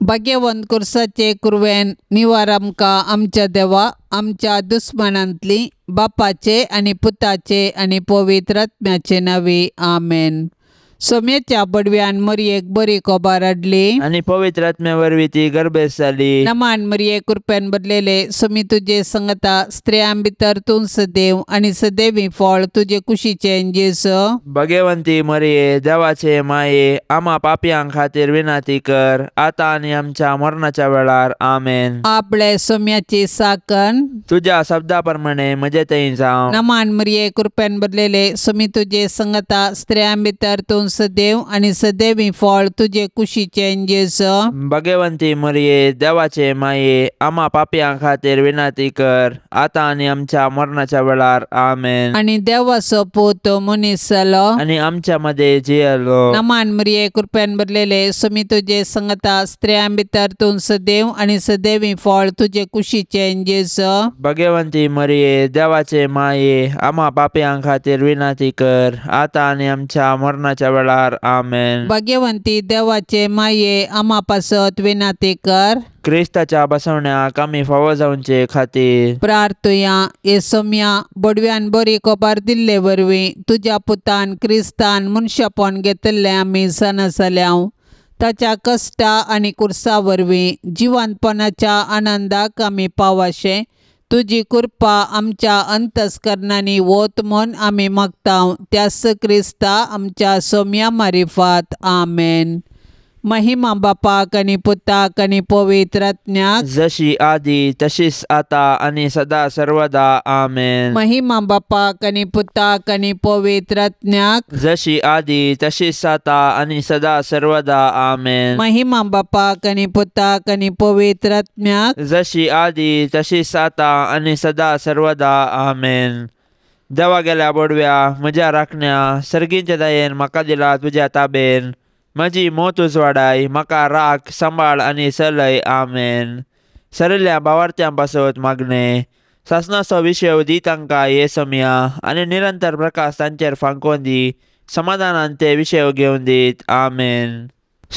भाग्यवंत कुर्साचे कुरवेन निवार आमकां आमच्या देवा आमच्या दुस्मानांतली बापाचे आनी पुताचे आनी पवित्र आत्म्याचे नांवी आमेन. सोम्याच्या बडव्यान मरयेक बरी कोबार हाडली आनी पवित्र आत्म्या वरवीं ती गर्भेस्त जाली. नमान मरये कृपेन भरलेले सोमी तुजे संगता स्त्रियां भितर तूं सदैव आनी सदैवी फळ तुजे कुशीचें जेजू. भगवंती मरये देवाचे माये आमा पापयां खातीर विनंती कर आतां आनी आमच्या मरणाच्या वेळार आमेन. आपले सोम्याची साकन तुज्या शब्दा प्रमाणे म्हजे थंय जावं. नमान मरये कृपेन भरलेले सोमी तुजे संगता स्त्रियां भितर तूं सदैव आनी सदैवी फळ तुजे कुशीचें जेजू. भगवंती मरये देवाचे माये आमा पापयां खातीर विनंती कर आतां आनी आमच्या मरणाच्या वेळार आमेन. आनी देवाचो पूत मनीस जालो आनी आमच्या मदें जियेलो. नमान मरये कृपेन भरलेले सोमी तुजे संगता स्त्रियां भितर तूं सदैव आनी सदैवी फळ तुजे कुशीचें जेजू. भगवंती मरये देवाचे माये आमा पापयां खातीर विनंती कर आतां आनी आमच्या मरणाच्या वेळार आमेन. भाग्यवंती देवाचे माये आमा पासत विनंती कर. क्रिस्ताच्या बसवण्याक आमी फावो जावचे खातीर प्रार्थुया. हे सोम्या बडव्यान बरी कोबार दिल्ले वरवीं तुज्या पुतान क्रिस्तान मनशापण घेतिल्लें आमी जाणा जाल्याव. ताच्या कश्टा आनी कुर्सा वरवीं जिवंतपणाच्या आनंदाक आमी पावाशें तुजी कृपा आमच्या अंतस्करणांनी वत म्हूण आमी मागता त्याच क्रिस्ता आमच्या सोम्या मारिफात आमेन. महिमा बापाक आनी पुताक आनी पवित्र आत्म्याक जशी आदी तशीच आता आनी सदा सर्वदा आमेन. महिमा बापाक आनी पुताक आनी पवित्र आत्म्याक जशी आदी तशीच आता आनी सदा सर्वदा आमेन. महिमा बापाक आनी पुताक आनी पवित्र आत्म्याक जशी आदी तशीच आता आनी सदा सर्वदा आमेन. देवा गेल्या बोडव्या म्हज्या राखण्या सर्गींच्या दयेन म्हाका दिला तुज्या ताबेन म्हजी मोत उजवाडाय म्हाका राख सांबाळ आनी चलय आमेन. सरिल्ल्या भावार्थ्यां पासत मागणें सासणाचो विशय दी तांकां हे समया आनी निरंतर प्रकाश तांचेर फांकोवन दी समाधानान ते विशय घेवन दीत आमेन.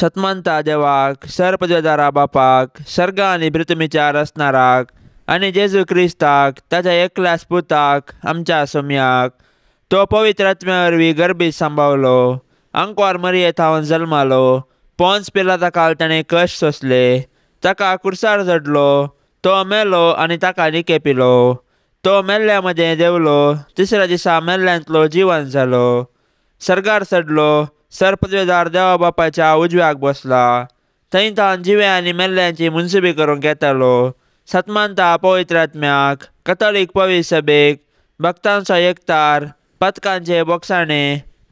सतमानता देवाक सरपदवेदारा बापाक सर्ग आनी पृथ्वीच्या रचणाराक आनी जेजू क्रिस्ताक ताच्या एकल्याच पुताक आमच्या सोम्याक तो पवित्र आत्म्या वरवीं गर्भीत सांबावलो आंकवार मरये थावन जल्मालो पोन्स पिलाता काल ताणें कश्ट सोंसले ताका कुर्सार चडलो तो मेलो आनी ताका निके पिलो तो मेल्ल्या मदें देंवलो तिसऱ्या दिसा मेल्ल्यांतलो जिवन जालो सर्गार चडलो सरपदवेदार देवा बापाच्या उजव्याक बसला थंय तावन जिव्या आनी मेल्ल्यांची मुनसुबी करूंक येतालो. सतमानता पवित्र आत्म्याक कथोलीक पवित्र सभेक भक्तांचो एकतार पथकांचे बोगसाणे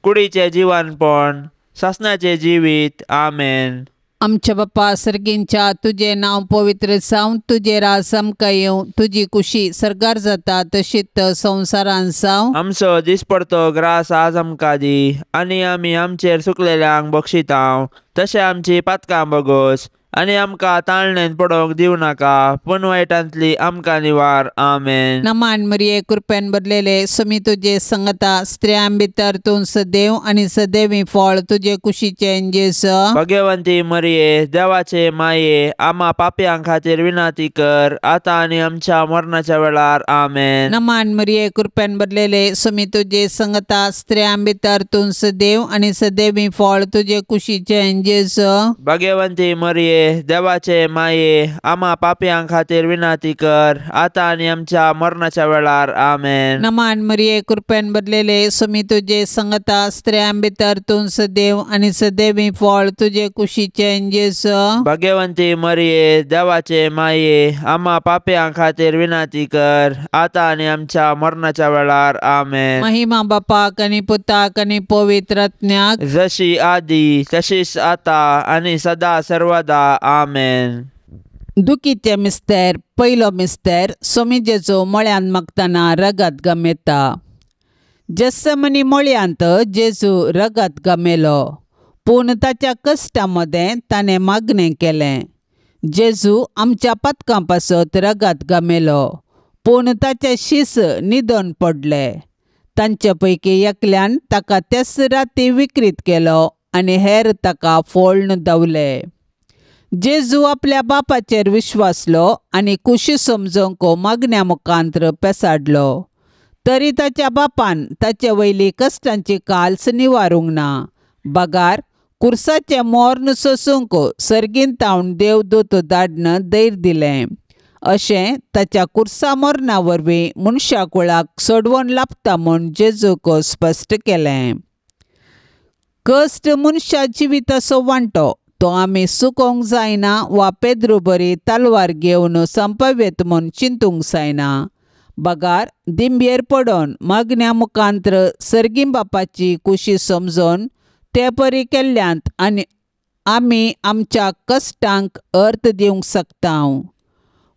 कुडीचें जिवनपण सासणाचें जिवीत आमेन. आमच्या बापा सर्गींच्या तुजें नांव पवित्र जावं तुजें राज आमकां येवं तुजी कुशी सर्गार जाता तशीच संवसारान जावं. आमचो दिसपडतो ग्रास आज आमकां दी आनी आमी आमचेर सुकलेल्यांक बक्षितांव तशें आमची पातकां बगोस आनी आमकां ताळणेन पडोवंक दिवं नाका पूण वायटांतली आमकां निवार आमेन. नमान मरये कृपेन भरलेले सोमी तुजे संगता स्त्रियां भितर तूं सदैव आनी सदैवी फळ तुजे कुशीचें जेजू. भगवंती मरये देवाचे माये आमा पापयां खातीर विनंती कर आतां आनी आमच्या मरणाच्या वेळार आमेन. नमान मरये कृपेन भरलेले सोमी तुजे संगता स्त्रियां भितर तूं सदैव आनी सदैवी फळ तुजे कुशीचें जेजू. भगवंती मरये देवाचे माये आमा पापयां खातीर विनंती कर आतां आनी आमच्या मरणाच्या वेळार आमेन. नमान मरये कृपेन भरलेले सोमी तुजे संगता स्त्रियां भितर तूं सदैव आनी सदैवी फळ तुजे कुशीचें जेजू. भगवंती मरये देवाचे माये आमा पापयां खातीर विनंती कर आतां आनी आमच्या मरणाच्या वेळार आमेन. महिमा बापाक आनी पुताक आनी पवित्र आत्म्याक जशी आदी तशीच आतां आनी सदा सर्वदा आमेन. दुखीचे मिस्तेर पयलो मिस्तेर सोमी जेजू मळ्यांत मागतना रगत गमेता. जेस्समनी मळ्यांत जेजू रगत गमेलो पूण ताच्या कश्टा मदें ताणें मागणें केलें. जेजू आमच्या पातकां पासत रगत गमेलो पूण ताचे शीस न्हिदोन पडले. तांचे पैकी एकल्यान ताका त्याच राती विक्रीत केलो आनी हेर ताका फोळ्ण दवले. जेजू आपल्या बापाचेर विश्वासलो आनी कुशी समजूंक मागण्या मुखांत्र पेसाडलो. तरी ताच्या बापान ताचे वयली कश्टांची काल्स निवारूंक ना, बगार कुर्साचें मोर्न सोसूंक सर्गीन तावन देवदूत धाडन धैर्य दिलें. अशें ताच्या कुर्सा मोर्ना वरवीं मनशा कुळाक सोडवण लाभता म्हूण जेजूक स्पश्ट केलें. कश्ट मनशा जिविताचो वांटो, तो आमी सुकोवंक जायना वा पेद्रू बरी तलवार घेवन संपवेत म्हूण चिंतूंक जायना, बगार दिंबयेर पडोन मागण्या मुखांत्र सर्गी बापाची कुशी समजून ते परी केल्ल्यांत आनी आमी आमच्या कश्टांक अर्थ दिवंक शकता.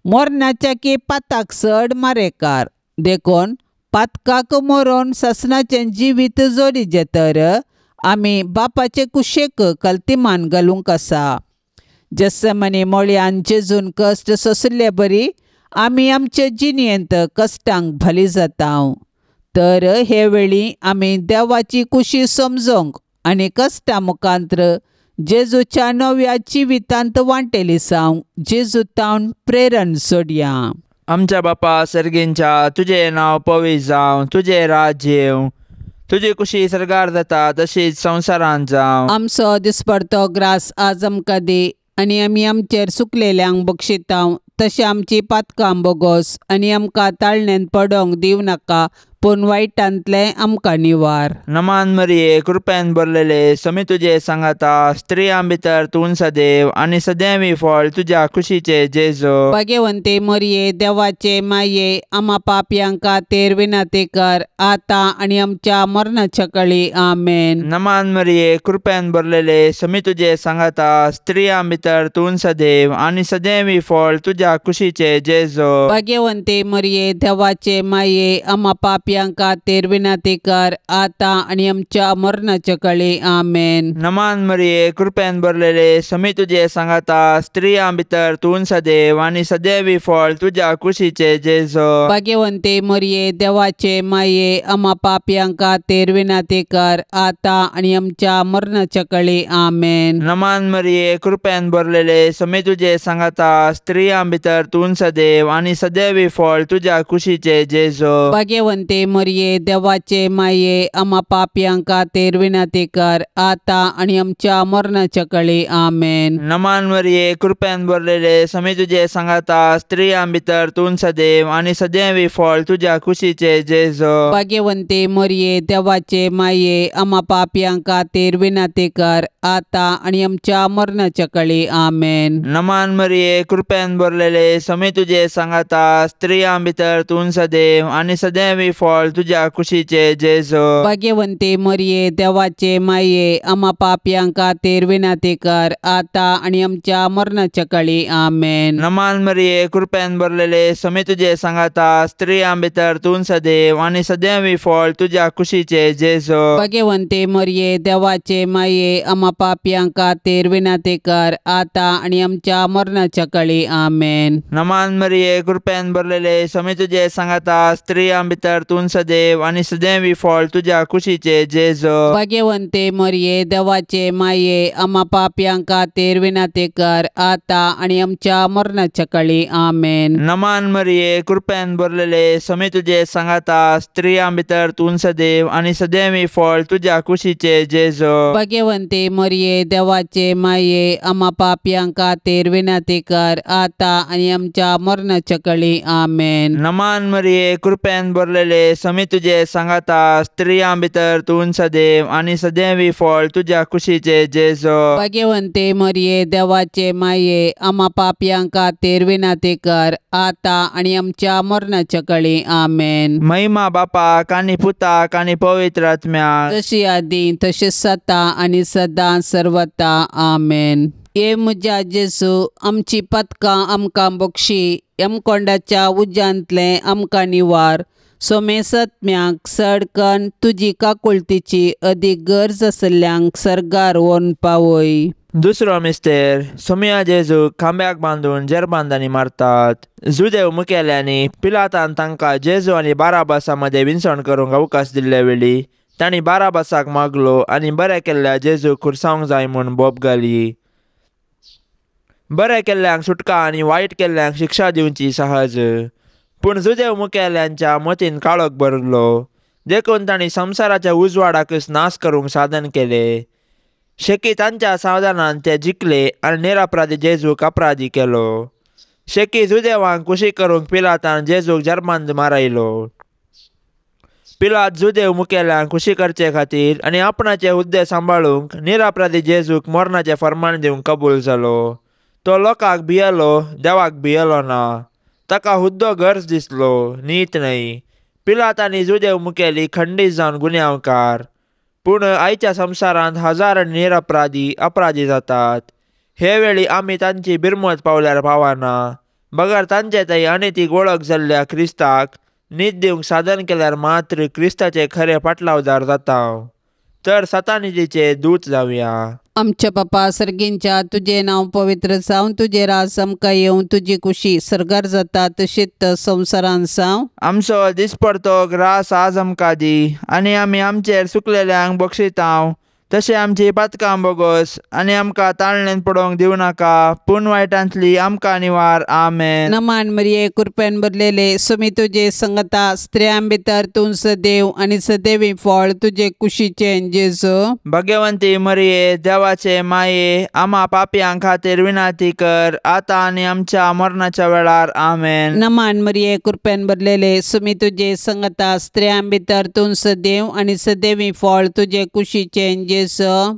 मरणाच्या की पाताक चड मारेकार, देखून पातकाक मरोन सासणाचें जिवीत जोडीचें तर आमी बापाचे कुशेक कल्तिमान घालूंक आसा. जस्समनी मोळयान जेजून कश्ट सोंशिल्ले बरी आमी आमचे जिणेंत कश्टांक भाली जाता. तर हे वेळी आमी देवाची कुशी समजूंक आनी कश्टां मुखांत्र जेजूच्या नव्या जिवितांत वांटेली जावंक जेजू तावन प्रेरण सोडया. आमच्या बापा सर्गींच्या, तुजें नांव पवित्र जावं, तुजें राज्य येवं, तुजी कुशी सर्गार जाता तशीच संवसारांत जावं. आमचो दिसपडतो ग्रास आज आमकां दी आनी आमी आमचेर सुकलेल्यांक बक्षितांव तशें आमची पातकां बोगोस आनी आमकां ताळणेन पडोंक दिवं नाका, पूण वायटांतलें आमकां निवार. नमान मरिये, कृपेन भरलेले, समी तुजे सांगाता, स्त्रियां भितर तूं सदैव आनी सदैवी फळ तुज्या कुशीचे जेजू. भाग्यवंते मरिये, देवाचे माये, आमा पापयांक खातीर विनंती कर आतां आनी आमच्या मरणाच्या कळी. आमेन. नमान मरिये, कृपेन भरलेले, समी तुजे सांगाता, स्त्रियां भितर तूं सदैव आनी सदैवी फळ तुज्या कुशीचे जेजू. भाग्यवंते मरिये, देवाचे माये, आमा पापयांक खातीर विनंती कर आतां आनी आमच्या मरणाच्या कळी. आमेन. नमान मरिये, कृपेन भरलेले, समी तुजे सांगाता, स्त्रियां भितर तूं सदैव आनी सदैवी फळ तुज्या कुशीचे जेजू. भाग्यवंते मरिये, देवाचे माये, आमा पापयांक खातीर विनंती कर आतां आनी आमच्या मरणाच्या कळी. आमेन. नमान मरिये, कृपेन भरलेले, समी तुजे सांगाता, स्त्रियां भितर तूं सदैव आनी सदैवी फळ तुज्या कुशीचे जेजू. भाग्यवंते मरिये, देवाचे माये, आमा पापयांक खातीर विनंती कर आतां आनी आमच्या मरणाच्या कळी. आमेन. नमान मरिये, कृपेन भरलेले, समी तुजे सांगाता, स्त्रियां भितर तूं सदैव आनी सदैवी फळ तुज्या कुशीचे जेजू. भाग्यवंते मरिये, देवाचे माये, आमा पापयांक खातीर विनंती कर आतां आनी आमच्या मरणाच्या कळी. आमेन. नमान मरिये, कृपेन भरलेले, समी तुजे सांगाता, स्त्रियां भितर तूं सदैव आनी सदैवी फळ तुज्या कुशीचे जेजू. भाग्यवंते मरिये, देवाचे माये, आमा पापयांक खातीर विनंती कर आतां आनी आमच्या मरणाच्या कळी. आमेन. नमान मरिये, कृपेन भरलेले, समी तुजे सांगाता, स्त्रियां भितर तूं सदैव आनी सदैवी फळ तुज्या कुशीचे जेजू. भाग्यवंते मरिये, देवाचे माये, आमा पापयांक खातीर विनंती कर आतां आनी आमच्या मरणाच्या कळी. आमेन. नमान मरिये, कृपेन भरलेले, समी तुजे सांगाता, स्त्रियां भितर तूं सदैव आनी सदैवी फळ तुज्या कुशीचे जेजू. भाग्यवंते मरिये, देवाचे माये, आमा पापयांक खातीर विनंती कर आतां आनी आमच्या मरणाच्या कळी. आमेन. नमान मरिये, कृपेन भरलेले, समी तुजे सांगाता, स्त्रियां भितर तूं सदैव आनी सदैवी फळ तुज्या कुशीचे जेजू. भाग्यवंते मरिये, देवाचे माये, आमा पापयांक खातीर विनंती कर आतां आनी आमच्या मरणाच्या कळी. आमेन. नमान मरिये, कृपेन भरलेले, समी तुजे सांगाता, स्त्रियां भितर तूं सदैव आनी सदैवी फळ तुज्या कुशीचे जेजू. भाग्यवंते मरिये, देवाचे माये, आमा पापयांक खातीर विनंती कर आतां आनी आमच्या मरणाच्या कळी. आमेन. महिमा बापाक आनी पुताक आनी पवित्र आत्म्याक, तशी आदी तशीच सता आनी सदां सर्वता. आमेन. हे म्हज्या जेजू, आमची पदकां आमकां बक्षी, यमकोंडाच्या उज्यांतलें आमकां निवार, सोमेसत्म्याक सडकन तुजी काकुळतीची अदीक गरज आशिल्ल्यांक सर्गार व्हरून पावय. दुसरो मिस्तेर, सोमिया जेजू खांब्याक बांदून जेरबांदांनी मारतात. जुदेव मुखेल्यांनी पिलातान तांकां जेजू आनी बाराबासा मदें विनसण करूंक अवकाश दिल्ले वेळी तांणी बाराबासाक मागलो आनी बरें केल्ल्या जेजू खुर्सावंक जाय म्हूण बोब घाली. बरें केल्ल्यांक सुटका आनी वायट केल्ल्यांक शिक्षा दिवची सहज. पूण जुदेव मुखेल्यांच्या मतीन काळोख भरलो, देखून तांणी संवसाराच्या उजवाडाकच नाश करूंक साधन केले. शेकी तांच्या साधनान ते जिखले आनी निरपराधी जेजूक अपराधी केलो. शेकी जुदेवांक खुशी करूंक पिलातान जेजूक जर्मांत मारायलो. पिलात जुदेव मुखेल्यांक खुशी करचे खातीर आनी आपणाचे हुद्दे सांबाळूंक निरपराधी जेजूक मरणाचें फर्मान दिवंक कबूल जालो. तो लोकांक भियेलो, देवाक भियेलो ना. ताका हुद्दो गरज दिसलो, नीत न्हय. पिलात आनी जुदेव मुखेली खंडीत जावन गुन्यांवकार. पूण आयच्या संवसारांत हजारांनी निरपराधी अपराधी जातात. हे वेळी आमी तांची बिरमत पावल्यार पावना, बगर तांचे थंय अनितीक वळख जाल्ल्या क्रिस्ताक नीत दिवंक साधन केल्यार मात्र क्रिस्ताचे खरे पाटलावदार जाता. तर सतानितीचे दूत जावया. आमच्या बापा सर्गींच्या, तुजें नांव पवित्र जावं, तुजें राज आमकां येवं, तुजी कुशी सर्गार जाता तशीच संवसारान जावं. आमचो दिसपडतो ग्रास आज आमकां दी, आनी आमी आमचेर सुकलेल्यांक बक्षितांव, तशें आमची पातकां बोगस, आनी आमकां ताळणेन पडोवंक दिवं नाका, पूण वायटांतली आमकां निवार. आमेन. नमान मरिये, कृपेन भरलेले, सुमी तुजे संगता, स्त्रियां भितर तूं सदैव आनी सदैवी फळ तुजे कुशीचें जेजू. भगवंती मरिये, देवाचे माये, आमा पापयां खातीर विनंती कर, आतां आनी आमच्या मरणाच्या वेळार. आमेन. नमान मरिये, कृपेन भरलेले, सुमी तुजे संगता, स्त्रियां भितर तूं सदैव आनी सदैवी फळ तुजे कुशीचें जेजू.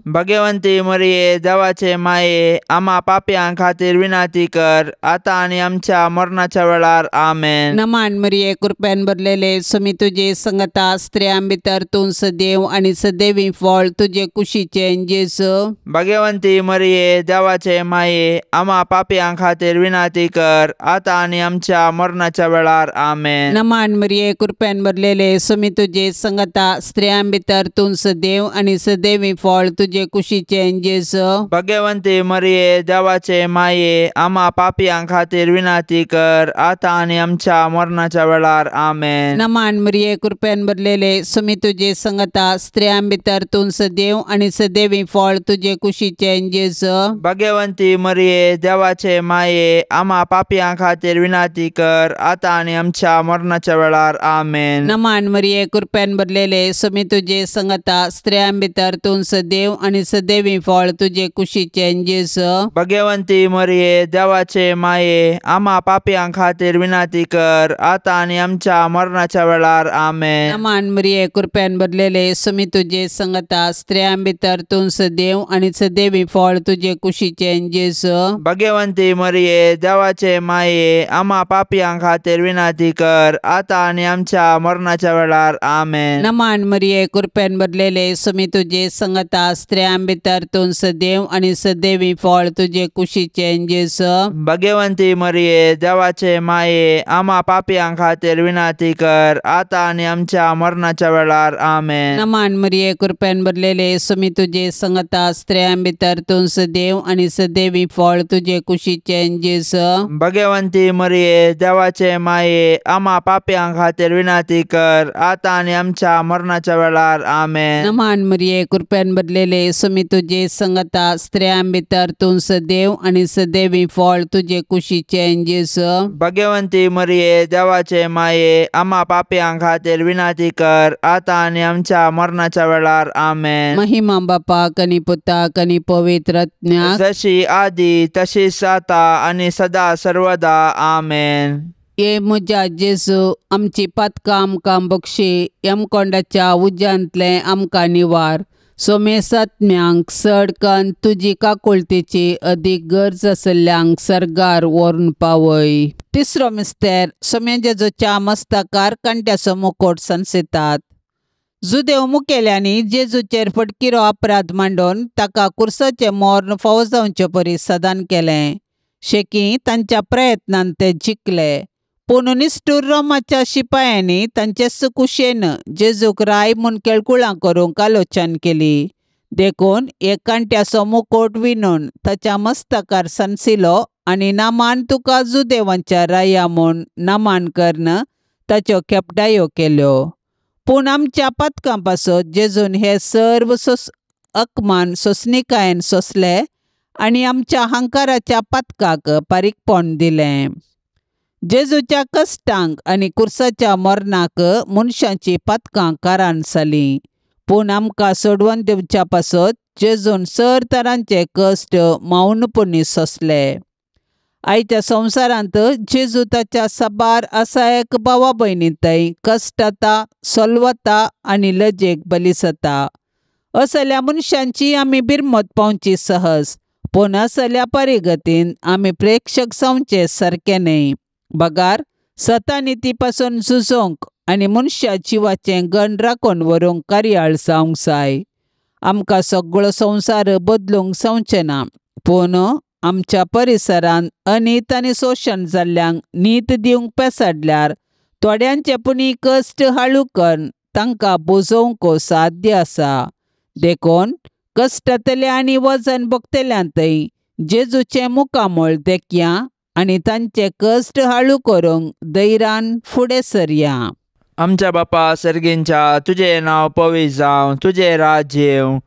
भगवंती मरिये, देवाचे माये, आमा पापयां खातीर विनंती कर, आतां आनी आमच्या मरणाच्या वेळार. आमेन. नमान मरिये, कृपेन भरलेले, सुमी तुजे संगता, स्त्रियां भितर तूं सदैव आनी सदैवी फळ तुजे कुशीचें जेजू. भगवंती मरिये, देवाचे माये, आमा पापयां खातीर विनंती कर, आतां आनी आमच्या मरणाच्या वेळार. आमेन. नमान मरिये, कृपेन भरलेले, सुमी तुजे संगता, स्त्रियां भितर तूं सदैव आनी सदैवी फळ तुजे कुशीचें जेजू. भगवंती मरिये, देवाचे माये, आमा पापयां खातीर विनंती कर, आतां आनी आमच्या मरणाच्या वेळार. आमेन. नमान मरिये, कृपेन भरलेले, सुमी तुजे संगता, स्त्रियां भितर तूं सदैव आनी सदैवी फळ तुजे कुशीचें जेजू. भगवंती मरिये, देवाचे माये, आमा पापयां खातीर विनंती कर, आतां आनी आमच्या मरणाच्या वेळार. आमेन. नमान मरिये, कृपेन भरलेले, सुमी तुजे संगता, स्त्रियां भितर तूं सदैव आनी सदैवी फळ तुजे कुशीचें जेजू. भगवंती मरिये, देवाचे माये, आमा पापयां खातीर विनंती कर, आतां आनी आमच्या मरणाच्या वेळार. आमेन. नमान मरिये, कृपेन भरलेले, सुमी तुजे संगता, स्त्रियां भितर तूं सदैव आनी सदैवी फळ तुजे कुशीचें जेजू. भगवंती मरिये, देवाचे माये, आमा पापयां खातीर विनंती कर, आतां आनी आमच्या मरणाच्या वेळार. आमेन. नमान मरिये, कृपेन भरलेले, सुमी तुजे संगता, स्त्रियां भितर तूं सदैव आनी सदैवी फळ तुजे कुशीचें जेजू. भगवंती मरिये, देवाचे माये, आमा पापयां खातीर विनंती कर, आतां आनी आमच्या मरणाच्या वेळार. आमेन. नमान मरिये, कृपेन भरलेले, सुमी तुजे संगता, स्त्रियां भितर तूं सदैव आनी सदैवी फळ तुजे कुशीचें जेजू. भगवंती मरिये, देवाचे माये, आमा पापयां खातीर विनंती कर, आतां आनी आमच्या मरणाच्या वेळार. आमेन. नमान मरिये, कृपेन भरलेले, सुमी तुजे संगता, स्त्रियां भितर तूं सदैव आनी सदैवी फळ तुजे कुशीचें जेजू. भगवंती मरिये, देवाचे माये, आमा पापयां खातीर विनंती कर, आतां आनी आमच्या मरणाच्या वेळार. आमेन. महिमा बापाक आनी पुताक आनी पवित्र आत्म्याक, जशी आदी तशीच आतां आनी सदा सर्वदा. आमेन. ये म्हज्या जेजू, आमची पातकां आमकां बक्षी, यमकोंडाच्या उज्यांतलें आमकां निवार. सोमेसात्म्यांक चड कन्न तुजी काकुळतेची अदीक गरज आशिल्ल्यांक सर्गार व्हरून पावय. तिसरो मिस्तेर, सोम्या जेजूच्या मस्तकार कांट्याचो मुकोट सनसितात. जुदेव मुखेल्यांनी जेजूचेर फटकिरो अपराध मांडून ताका कुर्साचें मर्ण फावो जावचे परी सदान केलें. शेकी तांच्या प्रयत्नान ते जिखले, पूण निश्ठूर रोमाच्या शिपायांनी तांचे कुशेन जेजूक राय म्हूण केळकुळां करूंक आलोचन केली. देखून एक कांट्याचो मुकोट विणून ताच्या मस्तकार सनसिलो आनी नामान तुका जुदेवांच्या राया म्हूण नामान करून ताच्यो खेपटायो केल्यो. पूण आमच्या पातकां पासत जेजून हे सर्व अपमान सोंसणीकायेन सोंसले आनी आमच्या हांकाराच्या पातकाक पारीकपण दिलें. जेजूच्या कश्टांक आनी कुर्साच्या मरणाक मनशाची पातकां कारण जालीं, पूण आमकां सोडवून दिवच्या पासत जेजून सर तरांचे कश्ट मौनपणी सोंसले. आयच्या संवसारांत जेजू ताच्या साबार असायक भावा भयणी थंय कश्टता, सोलवता आनी लजेक बलिसता. असल्या मनशांची आमी बिरमत पावची सहज, पूण असल्या परिगतीन आमी प्रेक्षक जावचे सारकें न्हय, बगार सतानिती पासून झुजोवंक आनी मनशा जिवाचें गण राखून व्हरूंक कार्याळ जावंक जाय. आमकां सगळो संवसार बदलूंक जावचें ना, पूण आमच्या परिसरांत अनीत आनी शोशण जाल्ल्यांक नीत दिवंक पेसाडल्यार थोड्यांचे पुणी कश्ट हाळू करून तांकां बोजोवंक साध्य आसा. देखून कश्टांतले आनी वजन भोगतल्यांतय जेजूचें मुखामळ देखया आनी तांचे कश्ट हाळू करूंक धैर्यान फुडें सरया. आमच्या बापा सर्गींच्या, तुजें नांव पवित्र जावं, तुजें राज्य येवं,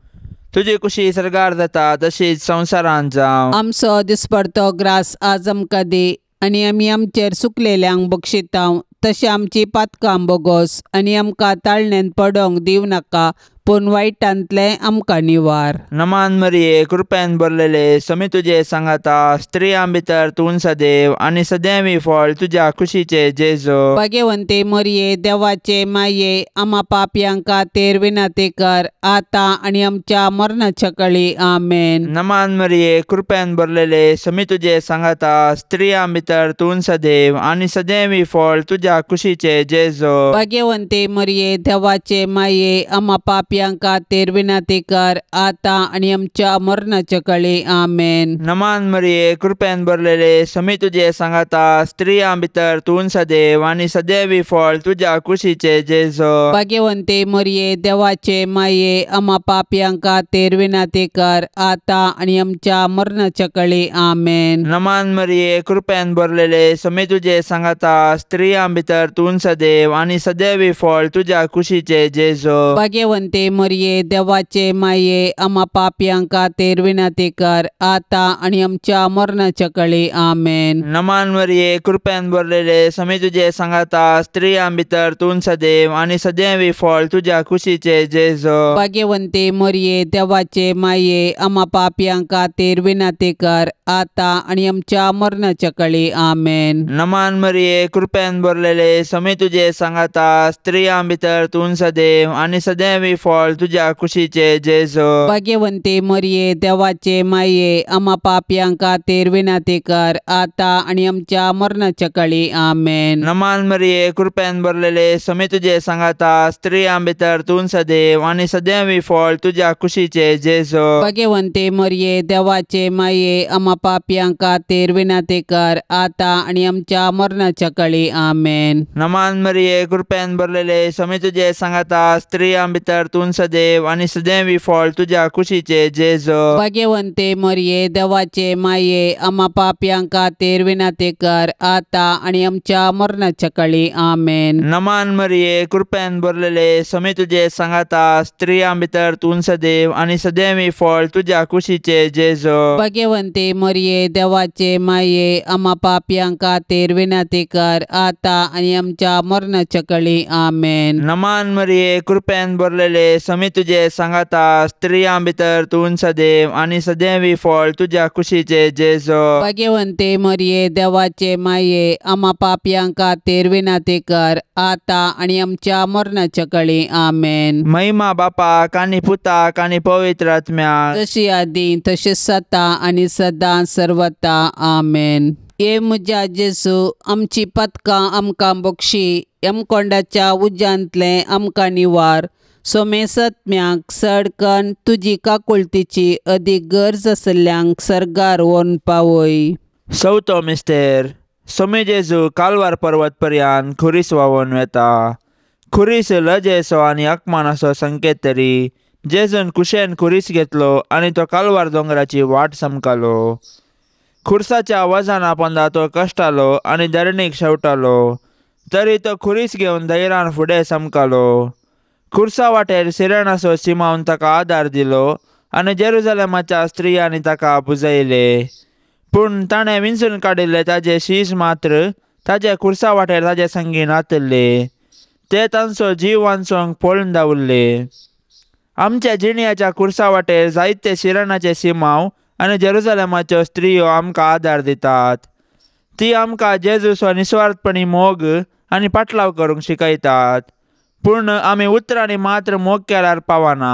तुजी कुशी सर्गार जाता तशीच संवसारांत जावं. आमचो दिसपडतो ग्रास आज आमकां दी आनी आमी आमचेर सुकलेल्यांक बक्षितांव तशें आमची पातकां बोगोस आनी आमकां ताळणेंत पडोंक दिवं नाका, पूण वायटांतलें आमकां निवार. नमान मरिये, कृपेन भरलेले, समी तुजे सांगाता, स्त्रियां भितर तूं सदैव आनी सदैवी फळ तुज्या कुशीचे जेजू. भाग्यवंते मरिये, देवाचे माये, आमा पापयांक खातीर विनंती कर आतां आनी आमच्या मरणाच्या कळी. आमेन. नमान मरिये, कृपेन भरलेले, समी तुजे सांगाता, स्त्रियां भितर तूं सदैव आनी सदैवी फळ तुज्या कुशीचे जेजू. भाग्यवंते मरिये, देवाचे माये, आमा पापयांक खातीर विनंती कर आतां आनी आमच्या मरणाच्या कळी. आमेन. नमान मरिये, कृपेन भरलेले, समी तुजे सांगाता, स्त्रियां भितर तूं सदैव आनी सदैवी फळ तुज्या कुशीचे जेजू. भाग्यवंते मरिये, देवाचे माये, आमा पापयांक खातीर विनंती कर आतां आनी आमच्या मरणाच्या कळी. आमेन. नमान मरिये, कृपेन भरलेले, समी तुजे सांगाता, स्त्रियां भितर तूं सदैव आनी सदैवी फळ तुज्या कुशीचे जेजू. भाग्यवंते मरिये, देवाचे माये, आमा पापयांक खातीर विनंती कर आतां आनी आमच्या मरणाच्या कळी. आमेन. नमान मरिये, कृपेन भरलेले, समी तुजे सांगाता, स्त्रियां भितर तूं सदैव आनी सदैवी फळ तुज्या कुशीचे जेजू. भाग्यवंते मरिये, देवाचे माये, आमा पापयांक खातीर विनंती कर आतां आनी आमच्या मरणाच्या कळी. आमेन. नमान मरिये, कृपेन भरलेले, समी तुजे सांगाता, स्त्रियां भितर तूं सदैव आनी सदैवी फळ तुज्या कुशीचे जेजू. भाग्यवंते मरिये, देवाचे माये, आमा पापयांक खातीर विनंती कर आतां आनी आमच्या मरणाच्या कळी. आमेन. नमान मरिये, कृपेन भरलेले, समी तुजे सांगाता, स्त्रियां भितर तूं सदैव आनी सदैवी फळ तुज्या कुशीचे जेजू. भाग्यवंते मरिये, देवाचे माये, आमा पापयांक खातीर विनंती कर आतां आनी आमच्या मरणाच्या कळी. आमेन. नमान मरिये, कृपेन भरलेले, समी तुजे सांगाता, स्त्रियां भितर तूं सदैव आनी सदैवी फळ तुज्या कुशीचे जेजू. भाग्यवंते मरिये, देवाचे माये, आमा पापयांक खातीर विनंती कर आतां आनी आमच्या मरणाच्या कळी. आमेन. नमान मरिये, कृपेन भरलेले, समी तुजे सांगाता, स्त्रियां भितर तूं सदैव आनी सदैवी फळ तुज्या कुशीचे जेजू. भाग्यवंते मरिये, देवाचे माये, आमा पापयांक खातीर विनंती कर आतां आनी आमच्या मरणाच्या कळी. आमेन. नमान मरिये, कृपेन भरलेले, समी तुजे सांगाता, स्त्रियां भितर तूं सदैव आनी सदैवी फळ तुज्या कुशीचे जेजू. भाग्यवंते मरिये, देवाचे माये, आमा पापयांक खातीर विनंती कर आतां आनी आमच्या मरणाच्या कळी. आमेन. महिमा बापाक आनी पुताक आनी पवित्र आत्म्याक, जशी आदी तशीच सता आनी सदां सर्वता. आमेन. हे म्हज्या जेजू, आमची पदकां आमकां बक्षी, यमकोंडाच्या उज्यांतलें आमकां निवार. सोमेसत्म्याक सडकन तुजी काकुळतीची अदीक गरज आशिल्ल्यांक सर्गार व्हरून पावय. चवथो मिस्तेर. सोमे जेजू कालवार पर्वत पर्यान खुरीस व्हांवून वेता. खुरीस लजेचो आनी अपमानाचो संकेत तरी जेजून कुशेन खुरीस घेतलो आनी तो कालवार दोंगराची वाट समकालो. खुर्साच्या वजना पोंदा तो कश्टालो आनी धरणीक शेवटालो, तरी तो खुरीस घेवन धैर्यान फुडें समकालो. खुर्सा वाटेर सिरणाचो सिमावन ताका आदार दिलो आनी जेरुजलेमाच्या स्त्रियांनी ताका पुजयले. पूण ताणें विंचून काडिल्ले ताजे शीस मात्र ताजे खुर्सा वाटेर ताजे संगी नातल्ले. ते तांचो जीव वांचोवंक पळून धांवल्ले. आमच्या जिणयाच्या खुर्सा वाटेर जायते शिरणाचे सिमांव आनी जेरुजलेमाच्यो स्त्रियो आमकां आदार दितात. ती आमकां जेजूचो निस्वार्थपणी मोग आनी पाटलाव करूंक शिकयतात. पूण आमी उतरांनी मात्र मोग केल्यार पावना,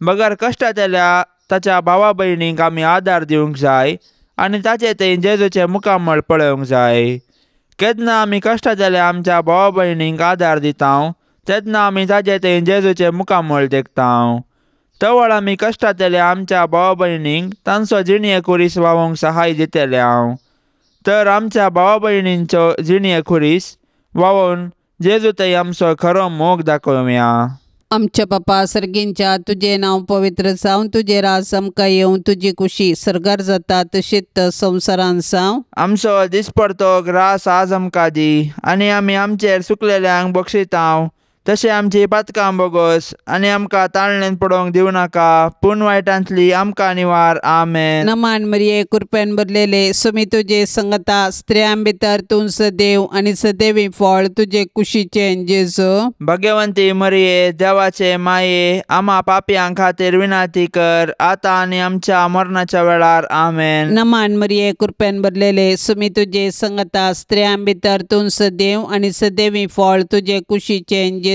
बगर कश्टांतल्या ताच्या भावा भयणींक आमी आदार दिवंक जाय आनी ताचे थंय जेजूचें मुखामळ पळोवंक जाय. केन्ना आमी कश्टांतल्या आमच्या भावा भयणींक आदार दिता तेन्ना आमी ताचे थंय जेजूचें मुखामळ देखता. तवळ आमी कश्टांतल्या आमच्या भावा भयणींक तांचो जिणये खुरीस वावोवंक सहाय दितले हांव. तर आमच्या भावा भयणींचो जिणये खुरीस वावोवन जेजू थंय आमचो खरो मोग दाखोवया. आमच्या बापा सर्गींच्या तुजें नांव पवित्र जावं, तुजें राज आमकां येवं, तुजी कुशी सर्गार जाता तशीच संवसारान जावं. आमचो दिसपडतो ग्रास आज आमकां दी आनी आमी आमचेर सुकलेल्यांक बक्षितांव तशें आमची पातकां बोगोस आनी आमकां ताळणेन पडोवंक दिवं नाका, पूण वायटांतली आमकां निवार. आमेन. नमान मरिये, कृपेन भरलेले, सुमी तुजे संगता, स्त्रियां भितर तूं सदैव आनी सदैवी फळ तुजे कुशीचें जेजू. भगवंती मरिये, देवाचे माये, आमा पापयां खातीर विनंती कर आतां आनी आमच्या मरणाच्या वेळार. आमेन. नमान मरिये, कृपेन भरलेले, सुमी तुजे संगता, स्त्रियां भितर तूं सदैव आनी सदैवी फळ तुजे कुशीचें जेजू.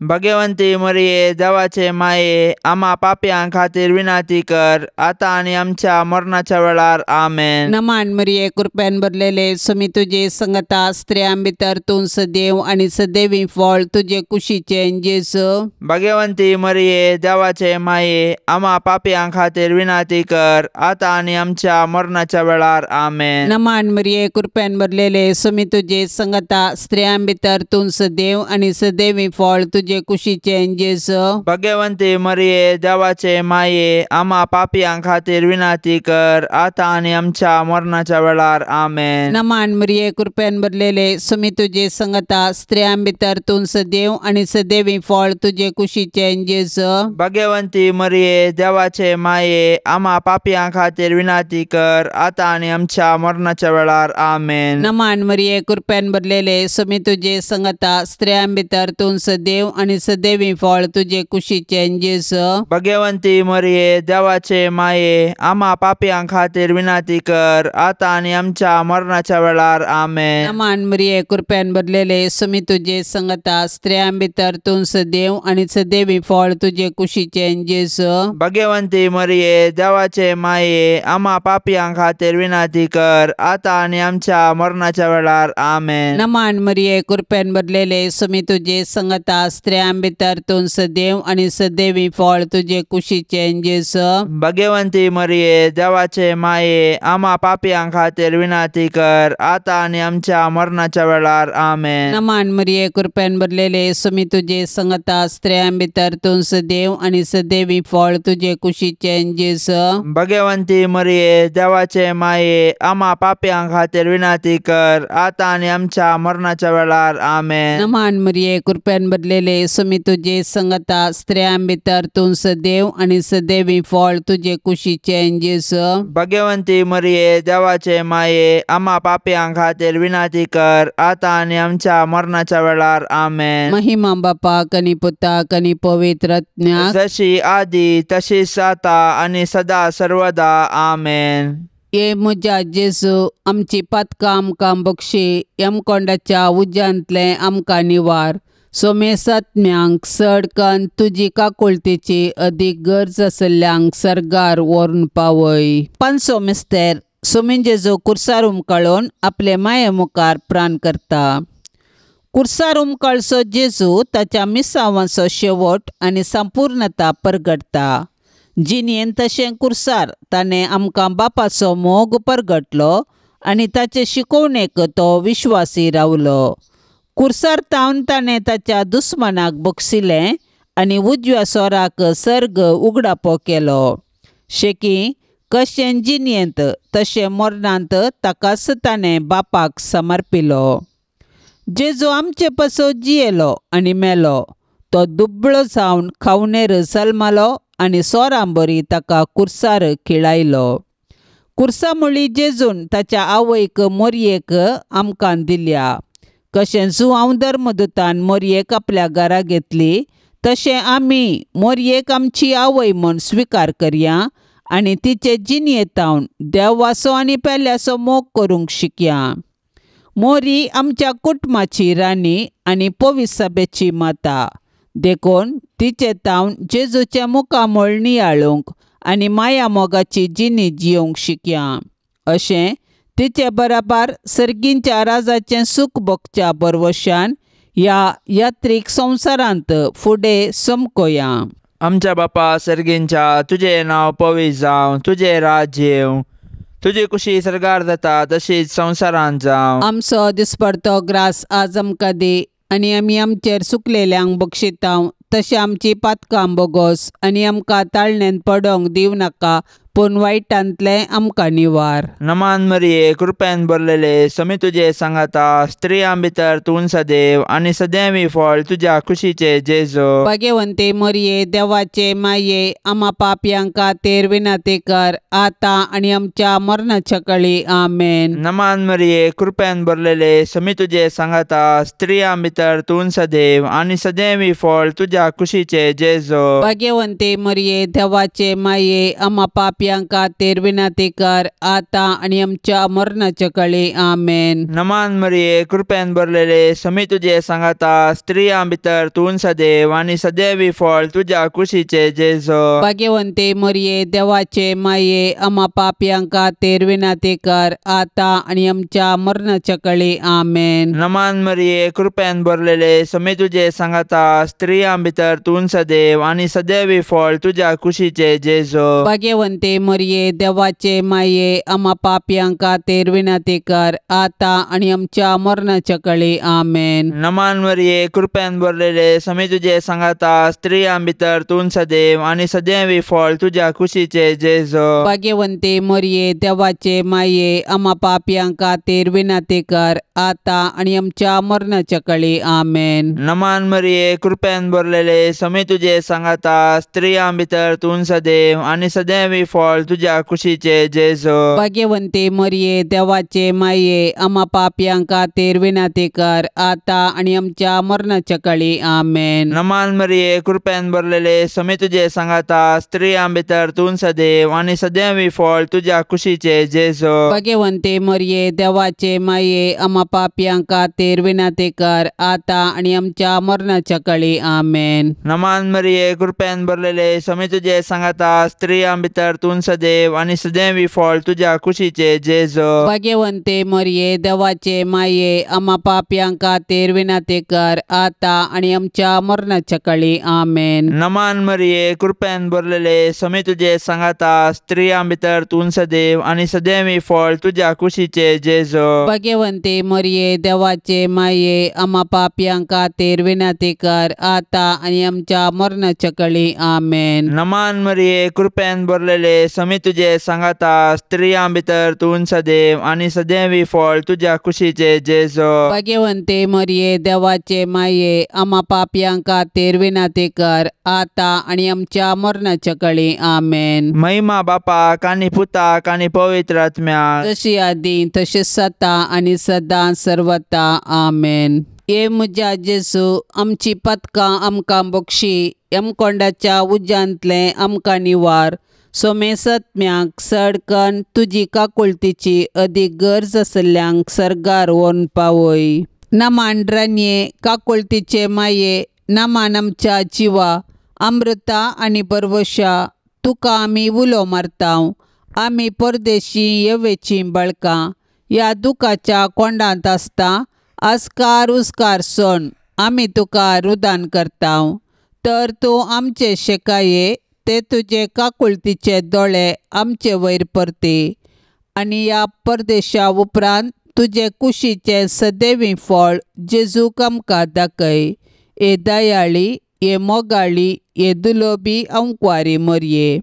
भगवंती मरिये, देवाचे माये, आमा पापयां खातीर विनंती कर आतां आनी आमच्या मरणाच्या वेळार. आमेन. नमान मरिये, कृपेन भरलेले, सुमी तुजे संगता, स्त्रियां भितर तूं सदैव आनी सदैवी फळ तुजे कुशीचें जेजू. भगवंती मरिये, देवाचे माये, आमा पापयां खातीर विनंती कर आतां आनी आमच्या मरणाच्या वेळार. आमेन. नमान मरिये, कृपेन भरलेले, सुमी तुजे संगता, स्त्रियां भितर तूं सदैव आनी सदैवी फळ तुजे कुशीचें जेजू. भगवंती मरिये, देवाचे माये, आमा पापयां खातीर विनंती कर आतां आनी आमच्या मरणाच्या वेळार. आमेन. नमान मरिये, कृपेन भरलेले, सुमी तुजे संगता, स्त्रियां भितर तूं सदैव आनी सदैवी फळ तुजे कुशीचें जेजू. भगवंती मरिये, देवाचे माये, आमा पापयां खातीर विनंती कर आतां आनी आमच्या मरणाच्या वेळार. आमेन. नमान मरिये, कृपेन भरलेले, सुमी तुजे संगता, स्त्रियां भितर तूं सदैव आनी सदैवी फळ तुजे कुशीचें जेजू. भगवंती मरिये, देवाचे माये, आमा पापयां खातीर विनंती कर आतां आनी आमच्या मरणाच्या वेळार. आमेन. नमान मरिये, कृपेन भरलेले, सुमी तुजे संगता, स्त्रियां भितर तूं सदैव आनी सदैवी फळ तुजे कुशीचें जेजू. भगवंती मरिये, देवाचे माये, आमा पापयां खातीर विनंती कर आतां आनी आमच्या मरणाच्या वेळार. आमेन. नमान मरिये, कृपेन भरलेले, सुमी तुजे संगता, स्त्रियां भितर तूं सदैव आनी सदैवी फळ तुजे कुशीचें जेजू. भगवंती मरिये, देवाचे माये, आमा पापयां खातीर विनंती कर आतां आनी आमच्या मरणाच्या वेळार. आमेन. नमान मरिये, कृपेन भरलेले, सुमी तुजे संगता, स्त्रियां भितर तूं सदैव आनी सदैवी फळ तुजे कुशीचें जेजू. भगवंती मरिये, देवाचे माये, आमा पापयां खातीर विनंती कर आतां आनी आमच्या मरणाच्या वेळार. आमेन. नमान मरिये, कृपेन भरलेले, सुमी तुजे संगता, स्त्रियां भितर तूं सदैव आनी सदैवी फळ तुजे कुशीचें जेजू. भगवंती मरिये, देवाचे माये, आमा पापयां खातीर विनंती कर आतां आनी आमच्या मरणाच्या वेळार. आमेन. महिमा बापाक आनी पुताक आनी पवित्र आत्म्याक, जशी आदी तशीच आतां आनी सदा सर्वदा. आमेन. ये म्हज्या जेजू, आमची पातकां आमकां बक्षी, यमकोंडाच्या उज्यांतलें आमकां निवार. सोमेसात्म्यांक चड कन्न तुजी काकुळतेची अदीक गरज आशिल्ल्यांक सर्गार व्हरून पावय. पांचसो मिस्तेर सोमीन जेजू कुर्सार उमकाळून आपले माये मुखार प्राण करता. कुर्सार उमकाळचो जेजू ताच्या मिसावांचो शेवट आनी संपूर्णता परगटता. जिणेन तशें कुर्सार ताणें आमकां बापाचो मोग परगटलो आनी ताचे शिकोवणेक तो विश्वासी रावलो. कुर्सार तावन ताणें ताच्या दुस्मानाक बक्षिलें आनी उजव्या सोराक सर्ग उगडापो केलो. शेकी कशें जिणेंत तशें मरणांत ताकाच ताणें बापाक समर्पिलो. जेजू आमचे पासत जियेलो आनी मेलो. तो दुबळो जावन खावणेर जल्मलो आनी सोरांबरी ताका कुर्सार खिळायलो. कुर्सा मुळी जेजून ताच्या आवयक मोरयेक आमकां दिल्या. कशें जुआंव धर्मदूतान मोरयेक आपल्या घरा घेतली तशें आमी मोरयेक आमची आवय म्हूण स्विकार करया आनी तिचे जिणयेतावन देवाचो आनी पेल्याचो मोग करूंक शिकया. मोरी आमच्या कुटुंबाची राणी आनी पवित्र माता, देखून तिचे तावन जेजूचें मुखामळ नियाळूंक आनी माया मोगाची जिणी जियोवंक शिकया. अशें तिचे बराबर सर्गींच्या राजाचें सूख भोगच्या बरवशान ह्या यात्रीक संवसारांत फुडें समकोया. आमच्या बापा सर्गींच्या, तुजें नांव पवित्र जावं, तुजें राज्य येवं, तुजी कुशी सर्गार जाता तशीच संवसारांत जावं. आमचो दिसपडतो ग्रास आज आमकां दी आनी आमी आमचेर सुकलेल्यांक बक्षितांव तशें आमची पातकां बोगोस आनी आमकां ताळण्यांत पडोंक दिवं नाका, पूण वायटांतलें आमकां निवार. नमान मरिये, कृपेन भरलेले, समी तुजे सांगाता, स्त्रियां भितर तूं सदैव आनी सदैवी फळ तुज्या कुशीचे जेजू. भाग्यवंते मरिये, देवाचे माये, आमा पापयांक खातीर विनंती कर आतां आनी आमच्या मरणाच्या कळी. आमेन. नमान मरिये, कृपेन भरलेले, समी तुजे सांगाता, स्त्रियां भितर तूं सदैव आनी सदैवी फळ तुज्या कुशीचे जेजू. भाग्यवंते मरिये, देवाचे माये, आमा पापयांक खातीर विनंती कर आतां आनी आमच्या मरणाच्या कळी. आमेन. नमान मरिये, कृपेन भरलेले, समी तुजे सांगाता, स्त्रियां भितर तूं सदैव आनी सदैवी फळ तुज्या कुशीचे जेजू. भाग्यवंते मरिये, देवाचे माये, आमा पापयांक खातीर विनंती कर आतां आनी आमच्या मरणाच्या कळी. आमेन. नमान मरिये, कृपेन भरलेले, समी तुजे सांगाता, स्त्रियां भितर तूं सदैव आनी सदैवी फळ तुज्या कुशीचे जेजू. भाग्यवंते मरिये, देवाचे माये, आमा पापयांक खातीर विनंती कर आतां आनी आमच्या मरणाच्या कळी. आमेन. नमान मरिये, कृपेन भरलेले, समी तुजे सांगाता, स्त्रियां भितर तूं सदैव आनी सदैवी फळ तुज्या कुशीचे जेजू. भाग्यवंते मरिये, देवाचे माये, आमा पापयांक खातीर विनंती कर आतां आनी आमच्या मरणाच्या कळी. आमेन. नमान मरिये, कृपेन भरलेले, समी तुजे सांगाता, स्त्रियां भितर तूं सदैव आनी सदैवी फळ तुज्या कुशीचे जेजू. भाग्यवंते मरिये, देवाचे माये, आमा पापयांक खातीर विनंती कर आतां आनी आमच्या मरणाच्या कळी. आमेन. नमान मरिये, कृपेन भरलेले, समी तुजे सांगाता, स्त्रियां भितर तूं सदैव आनी सदैवी फळ तुज्या कुशीचे जेजू. भाग्यवंते मरिये, देवाचे माये, आमा पापयांक खातीर विनंती कर आतां आनी आमच्या मरणाच्या कळी. आमेन. नमान मरिये, कृपेन भरलेले, समी तुजे सांगाता, स्त्रियां भितर तूं सदैव आनी सदैवी फळ तुज्या कुशीचे जेजू. भाग्यवंते मरिये, देवाचे माये, आमा पापयांक खातीर विनंती कर आतां आनी आमच्या मरणाच्या कळी. आमेन. नमान मरिये, कृपेन भरलेले, समी तुजे सांगाता, स्त्रियां भितर तूं सदैव आनी सदैवी फळ तुज्या कुशीचे जेजू. भाग्यवंते मरिये, देवाचे माये, आमा पापयांक खातीर विनंती कर आतां आनी आमच्या मरणाच्या कळी. आमेन. नमान मरिये, कृपेन भरलेले, समी तुजे सांगाता, स्त्रियां भितर तूं सदैव आनी सदैवी फळ तुज्या कुशीचे जेजू. भाग्यवंते मरिये, देवाचे माये, आमा पापयांक खातीर विनंती कर आतां आनी आमच्या मरणाच्या कळी. आमेन. महिमा बापाक आनी पुताक आनी पवित्र आत्म्याक, जशी आदी तशीच सता आनी सदां सर्वता. आमेन. हे म्हज्या जेजू, आमची पदकां आमकां बक्षी, यमकोंडाच्या उज्यांतलें आमकां निवार. सोमेसत्म्याक सडकन तुजी काकुळतीची अदीक गरज आसल्ल्यांक सर्गार व्हरून पावय. नमान रानये, काकुळतीचे माये, नमान आमच्या जिवा, अमृता आनी परवशा, तुका आमी उलो मारतांव. आमी परदेशी येवेचीं बळकां ह्या दुखाच्या कोंडांत आसता आस्कार उस्कार सण आमी तुका रुदान करतांव. तर तूं आमचे शेकाये ते तुजे काकुळतीचे दोळे आमचे वयर परती आनी ह्या परदेशा उपरांत तुजे कुशीचें सदैवी फळ जेजूक आमकां दाखय. हे दयाळी, हे मोगाळी, हे दुलोबी अंकवारी मरये,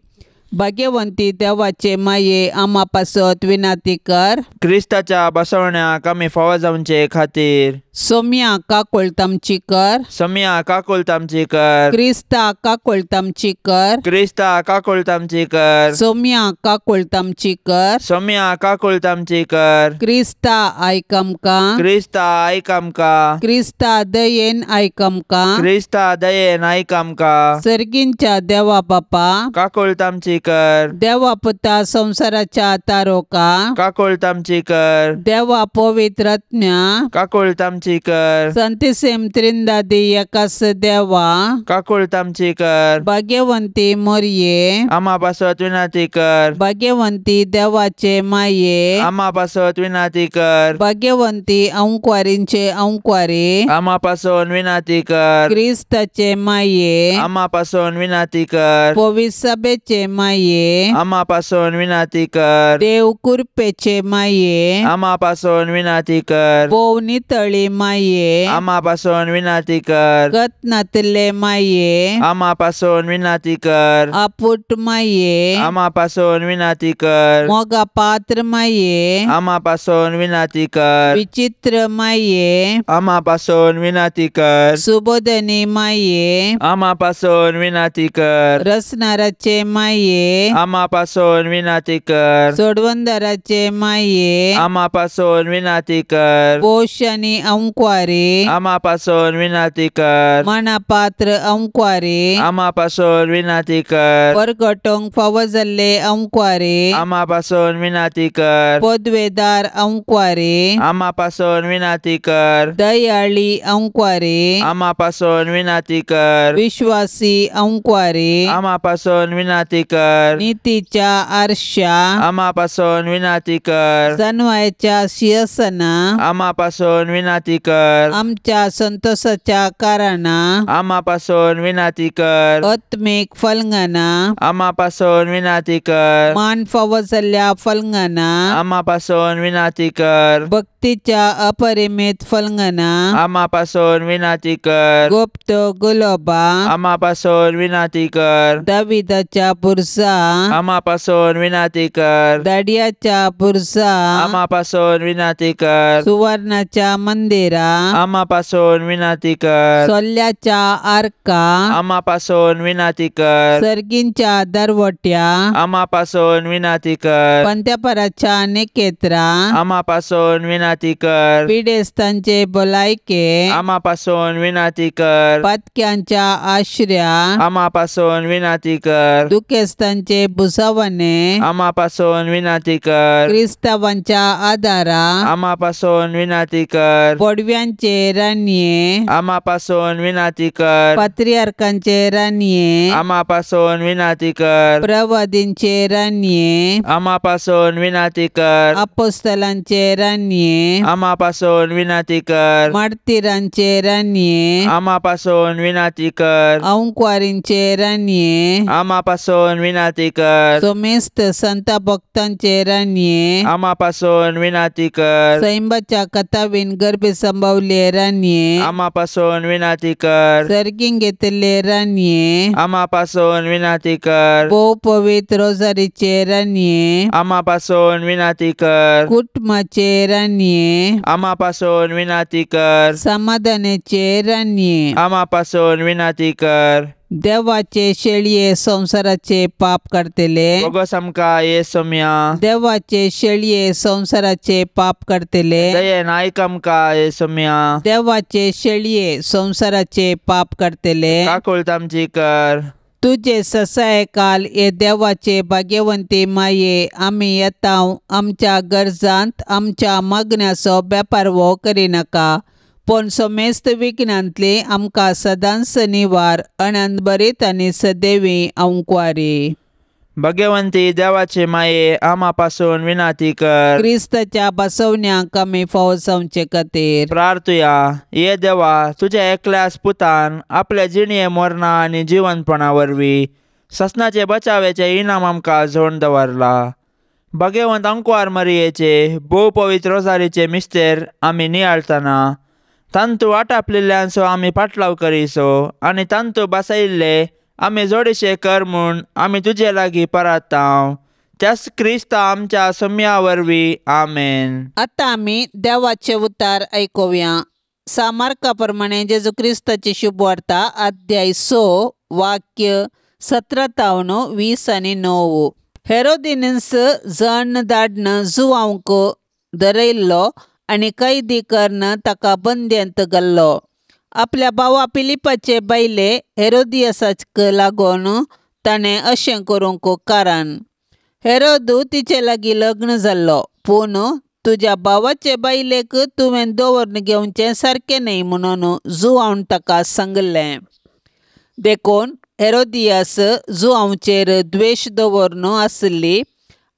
भाग्यवंती देवाचे माये आमा पासत विनाती कर. क्रिस्ताच्या बसवण्याक आमी फावो जावचे खातीर सोम्या काकुळतामची कर. सोम्या काकुळतामची कर. क्रिस्ता काकुळतामची कर. क्रिस्ता काकुळतामची कर. सोम्या काकुळतामची कर. सोम्या काकुळतामची कर. क्रिस्ता आयक आमकां. क्रिस्ता आयक आमकां. क्रिस्ता दयेन आयक आमकां. क्रिस्ता दयेन आयक आमकां. सर्गींच्या देवा बापा काकुळतामची कर. देवा पुता संवसाराच्या तारोका काकुळतामची कर. देवा पवित्र आत्म्या काकुळतामची कर. संतिसेम त्रिंदादी एकास देवा काकुळतामची कर. भाग्यवंती मोरये आमा पासत विनाती कर. भाग्यवंती देवाचे माये आमा पासत विनाती कर. भाग्यवंती अंकवारींचे अंकवारी आमा पासून विनाती कर. क्रिस्ताचे माये आमा पासून विनाती कर. पवित्र सभेचे माये आमा पासून विनाती कर. देव कृपेचे माये आमा पासून विनाती कर. भोव नितळी माये आमा पासून विनाती कर. गतनातले माये आमा पासून विनाती कर. आपुट माये आमा पासून विनाती कर. मोगा पात्र माये आमा पासून विनाती कर. विचित्र माये आमा पासून विनाती कर. सुबोधनी माये आमा पासून विनाती कर. रसनाराचे माये आमा पासून विनाती कर. सोडवंदराचे माये आमा पासून विनाती कर. पोश आनी अंकवारी आमा पासून विनाती कर. मनापात्र अंकवारी आमा पासून विनाती कर. परगटोंक फावो जाल्ले अंकवारी आमा पासून विनाती कर. पदवेदार अंकवारी आमा पासून विनाती कर. दयाळी अंकवारी आमा पासून विनाती कर. विश्वासी अंकवारी आमा पासून विनाती कर. नितीच्या आरशा आमा पासून विनाती कर. जनवायच्या शिरसना आमा पासून विनाती कर. आमच्या संतोषाच्या कारणा आमा पासून विनाती कर. आत्मीक फलंगना आमा पासून विनाती कर. मान फावो जाल्ल्या फलंगना आमा पासून विनाती कर. भक्तीच्या अपरिमित फलंगना आमा पासून विनाती कर. गुप्त गुलोबा आमा पासून विनाती कर. दाविदाच्या बुरसा आमा पासून विनाती कर. दाडियाच्या बुरसा आमा पासून विनाती कर. सुवर्णाच्या मंदिरा आमा पासून विनाती कर. सोल्याच्या आर्का आमा पासून विनाती कर. सर्गींच्या दरवट्या आमा पासून विनाती कर. पंत्यापराच्या निकेत्रा आमा पासून विनाती कर. पिडेस्तांचे भलायके आमा पासून विनाती कर. पातक्यांच्या आश्र्या आमा पासून विनाती कर. दुखेस्तांचे भुसावणे आमा पासून विनाती कर. क्रिस्तावांच्या आदारा आमा पासून विनाती कर. पडव्यांचे रानये आमा पासून विनाती कर. पात्रियार्कांचे रानये आमा पासून विनाती कर. प्रवादींचे रानये आमा पासून विनाती कर. अपोस्तलांचे रानये आमा पासून विनाती कर. मार्तीरांचे रानये आमा पासून विनाती कर. अंकवारींचे रानये आमा पासून विनाती कर. सोमेस्त संत भक्तांचे रानये आमा पासून विनाती कर. सैंबाच्या कथावीन गर्भे संभवले रानये आमा पासून विनाती कर. सर्गीं घेतले रानये आमा पासून विनाती कर. भोव पवित्र रोजारीचे रानये आमा पासून विनाती कर. कुटुंबाचे रानये आमा पासून विनाती कर. समाधानाचे रानये आमा पासून विनाती कर. देवाचे शेळये संवसाराचे पाप काडटले. बोगस आमकां ये सोम्या. देवाचे शेळये संवसाराचे पाप काडटले. दयेन आयक आमकां ये सोम्या. देवाचे शेळये संवसाराचे पाप काडटले. काकुळट आमची कर. तुजे ससाय काल हे देवाचे भाग्यवंती माये आमी येता आमच्या गरजांत आमच्या मागण्याचो बेपारवो करिनाका, पूण समेस्त विघ्नांतली आमकां सदांच निवार अनंत बरीत आनी सदैवी अंकवारी. भगवंती देवाचे माये आमा पासून विनाती कर. क्रिस्ताच्या बसवण्याक आमी फावो जावचे खातीर प्रार्थुया. ये देवा, तुज्या एकल्याच पुतान आपल्या जिणये मरणा आनी जिवनपणा वरवीं ससनाचे बचावेचे इनाम आमकां जोड दवरला. भगवंत अंकवार मरियेचे भोव पवित्र रोजारीचे मिस्तेर आमी नियाळतना तांतू आटापलेल्यांचो आमी पाटलाव करीसो आनी तांतू बसयिल्ले आमी जोडीशे कर म्हूण आमी तुजे लागीं परतांव त्याच क्रिस्ता आमच्या सम्या वरवीं आमेन. आतां आमी देवाचे उतार आयकुया. सामार्का प्रमाणे जेजू क्रिस्ताची शुभवार्ता अध्याय 6 वाक्य 17 तावन 20 आनी 9. हेरोदीनस जण धाडन जुवांक दरयल्लो आनी कैदी करून ताका बंद्यांत घाल्लो. आपल्या भावा फिलिपाचे बायले हेरोदियासाक लागून ताणें अशें करूंक कारण हेरोद तिचे लागीं लग्न जाल्लो, पूण तुज्या भावाचे बायलेक तुवें दवरून घेवचें सारकें न्हय म्हणून जुवान ताका सांगलें. देखून हेरोदियास जुवांचेर द्वेश दवरून आसली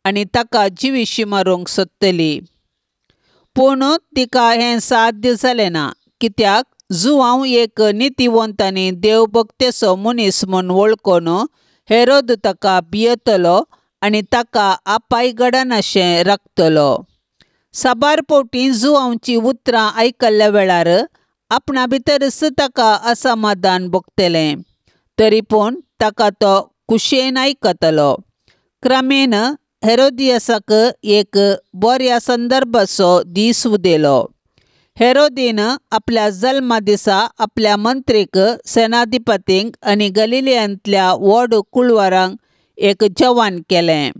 आनी ताका जिविशी मारूंक सोदतली, पूण तिका हें साध्य जालें ना, कित्याक जुवांव एक नितीवंत आनी देवभक्तेचो मनीस म्हूण वळखून हेरोद ताका भियेतलो आनी ताका आपाय घडनाशें राखतलो. साबार फावटी जुवांची उतरां आयकल्ल्या वेळार आपणा भितरच ताका असमाधान भोगतलें, तरी पूण ताका तो खुशयेन आयकतलो. क्रमेन हेरोदियासाक एक बऱ्या संदर्भाचो दीस उदेलो. हेरोदीन आपल्या जल्मा दिसा आपल्या मंत्रीक, सेनाधिपतींक आनी गलिलियांतल्या व्हड कुळवारांक एक जेवण केलें.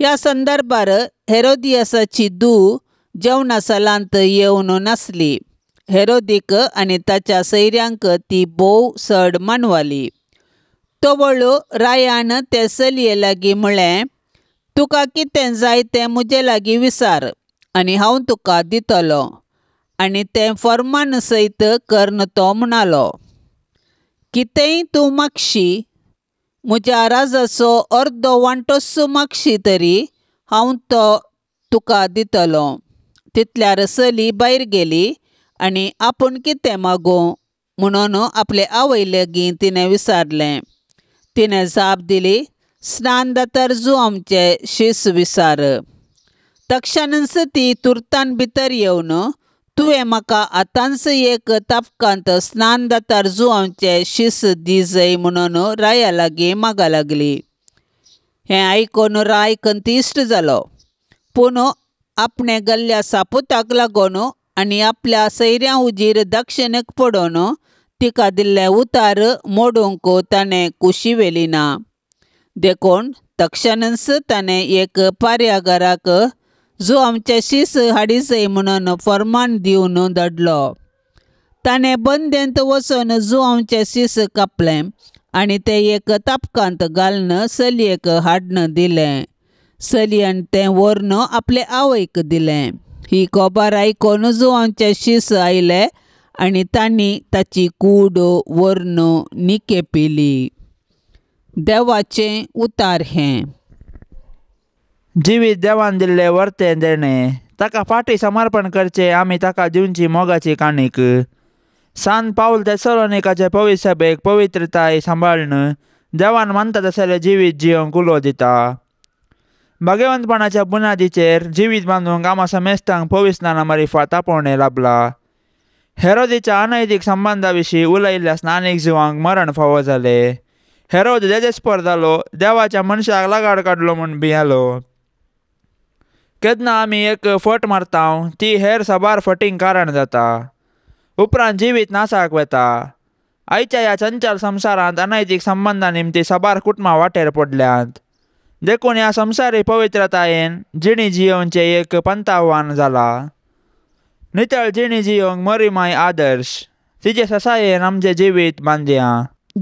ह्या संदर्भार हेरोदियासाची धूव जेवणा सालांत येवन नासली. हेरोदीक आनी ताच्या सैऱ्यांक ती भोव चड मानवाली. तवळ रायान ते चलये लागीं म्हळें, तुका कितें जाय तें म्हजे लागीं विचार आनी हांव तुका दितलो. आनी तें फर्मान सयत करून तो म्हणालो, कितेंय तूं मागशी, म्हज्या राजाचो अर्दो वांटोच मागशी तरी हांव तो तुका दितलो. तितल्यार चली भायर गेली आनी आपूण कितें मागूं म्हणून आपले आवय लागीं तिणें विचारलें. तिणें जाप दिली, स्नान दातार जुवांचें शीस विचार. तक्षणच ती तुर्तान भितर येवन, तुवें म्हाका आतांच एक तापकांत स्नान दातार जुवांचें शीस दी म्हणून राया लागीं मागा लागली. हें आयकून राय कंतिश्ट जालो, पूण आपणें गल्ल्या सापुताक लागून आनी आपल्या सैऱ्यां उजीर दक्षिणेक पडून तिका दिल्लें उतार मोडूंक ताणें कुशी व्हेली ना. देखून तक्षणच ताणें एक पार्यागाराक जो आमचे शीस हाडीजय म्हणून फर्मान दिवन धाडलो. ताणें बंदेंत वचून जुवांचें शीस कापलें आनी तें एक तापकांत घालून चलयेक हाडून दिलें. चलयेन तें व्हरून आपले आवयक दिलें. ही खबर आयकून जुवांचे शीस आयले आनी तांणी ताची कूड व्हरून निकेपिली. देवाचें उतार हें. जिवीत देवान दिल्लें वर्तें देणें, ताका फाटीं समर्पण करचें आमी ताका दिवची मोगाची काणीक. सान पावल तेसलोनिकाचे पवित्र सभेक पवित्रताय सांबाळून देवान मानता तसलें जिवीत जियोंक उलो दिता. भाग्यवंतपणाच्या बुन्यादीचेर जिवीत बांदूंक आमा समेस्तांक पवित्र स्नाना मारिफात आपोवणें लाबलां. हेरोदीच्या अनैतीक संबंदा विशीं उलयिल्ल्या स्नानीक जिवांक मरण फावो जालें. हेरोद देदेस्पर जालो, देवाच्या मनशाक लगाड काडलो म्हूण भियेलो. केन्ना आमी एक फट मारता ती हेर साबार फटींक कारण जाता, उपरांत जिवीत नासाक वता. आयच्या ह्या चंचल संवसारांत अनैतीक संबंदा निमती साबार कुटुंबां वाटेर पडल्यांत. देखून ह्या संवसारी पवित्रतायेन जिणी जियोवचें एक पंथाव्हान जालां. नितळ जिणी जियोवंक मरीमाय आदर्श, तिचे ससायेन आमचें जिवीत बांदया.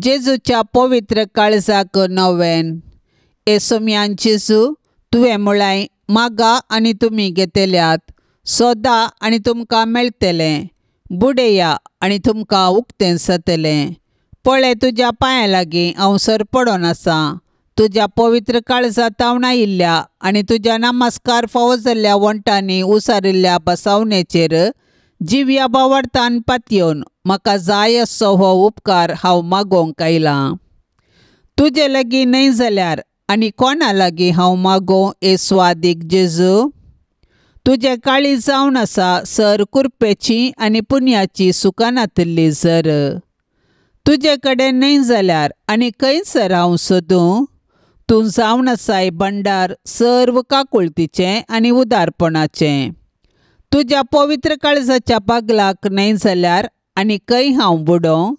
जेजूच्या पवित्र काळजाक नवेन. येसोम्यान जेजू, तुवें म्हळें, मागा आनी तुमी घेतल्यात, सोदा आनी तुमकां मेळटलें, बुडया आनी तुमकां उक्तें जातलें. पळय तुज्या पांयां लागीं हांव सरपडोन आसा, तुज्या पवित्र काळजा तावन आयिल्ल्या आनी तुज्या नमस्कार फावो जाल्ल्या वण्टांनी उसारिल्ल्या बसावणेचेर जिव्या बावडतान पातयेवन म्हाका जाय असो हो उपकार हांव मागोवंक आयलां. तुजे लागीं न्हय जाल्यार आनी कोणा लागीं हांव मागों ए स्वादीक जेजू? तुजें काळीज जावन आसा सर कुरपेची आनी पुण्याची सुखां नातिल्ली जर. तुजे कडेन न्हय जाल्यार आनी खंयसर हांव सोदूं? तूं जावन आसाय भंडार सर्व काकुळतीचें आनी उदारपणाचें. तुज्या पवित्र काळजाच्या बागलाक न्हय जाल्यार आनी खंय हांव बुडों?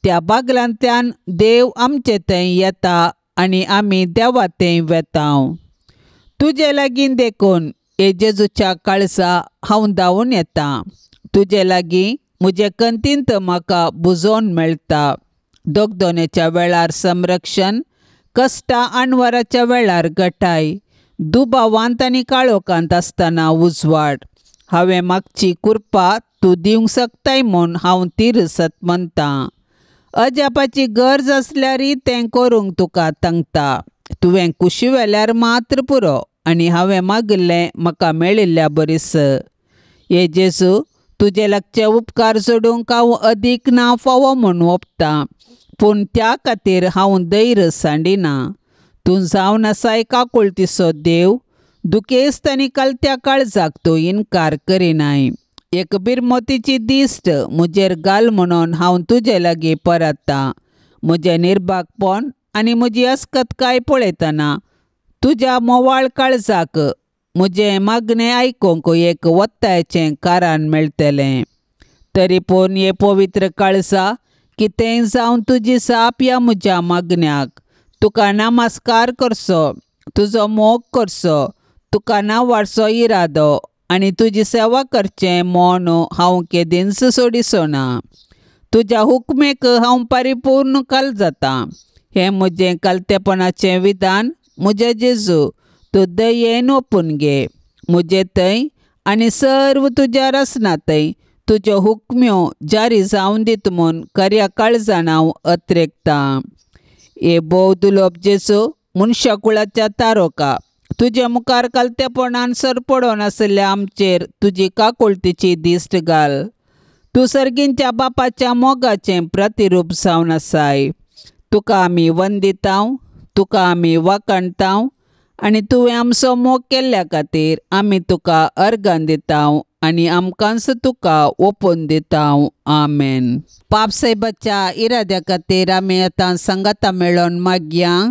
त्या बागलांतल्यान देव आमचे थंय येता आनी आमी देवा थंय वेता. तुजे लागीं देखून हे जेजूच्या काळजा हांव धांवून येता. तुजे लागीं म्हजे कंतींत म्हाका बुजोवन मेळटा. दोगदोनेच्या वेळार संरक्षण, कश्टा आणवाराच्या वेळार गटाय, दुबावांत आनी काळोखांत आसतना उजवाड. हांवें मागची कृपा तूं दिवंक शकताय म्हूण हांव तिरसत म्हणटां. अजापाची गरज आसल्यारय तें करूंक तुका तांकता. तुवें कुशी वेल्यार मात्र पुरो आनी हांवें मागिल्लें म्हाका मेळिल्ल्या बरीस. हे जेजू, तुजे लागचे उपकार जोडूंक हांव अदीक ना फावो म्हूण ओपतां, पूण त्या खातीर हांव धैर्य सांडिना. तूं जावन आसाय काकुळतीचो देव, दुखेस्त आनी कलत्या काळजाक तूं इनकार करिनाय. एक बिरमोतीची दिश्ट म्हजेर घाल म्हणून हांव तुजे लागीं परततां. म्हजें निर्भागपण आनी म्हजी अस्कतकाय पळयतना तुज्या मोवाळ काळजाक म्हजें मागणें आयकूंक एक वत्तायचें कारण मेळटलें. तरी पूण हे पवित्र काळजा, कितेंय जावन तुजी जाप ह्या म्हज्या मागण्याक. तुका नमस्कार करचो, तुजो मोग करचो, तुका नावाडचो इरादो आनी तुजी सेवा करचें म्हूण हांव केदींच सोडिचो ना. तुज्या हुकमेक हांव परिपूर्ण काल जाता. हें म्हजें कालतेपणाचें विधान म्हज्या जेजू, तूं दयेन ओपून घे. म्हजे थंय आनी सर्व तुज्या रसना थंय तुज्यो हुकम्यो जारी जावन दीत म्हूण खऱ्या काळजान हांव अत्रेकतां. हे भोव दुलोब जेजू, मनशा कुळाच्या तारोका, तुज्या मुखार कालतेपणान सरपडोन आशिल्ल्या आमचेर तुजी काकुळतीची दिश्ट घाल. तूं सर्गींच्या बापाच्या मोगाचें प्रतिरूप जावन आसाय. तुका आमी वंदितांव, तुका आमी वाखाणतांव आनी तुवें आमचो मोग केल्ल्या खातीर आमी तुका अर्गां दितांव आनी आमकांच तुका ओपून दितांव. आमेन. पापसाहेबाच्या इराद्या खातीर आमी आतां सांगाता मेळोन मागया.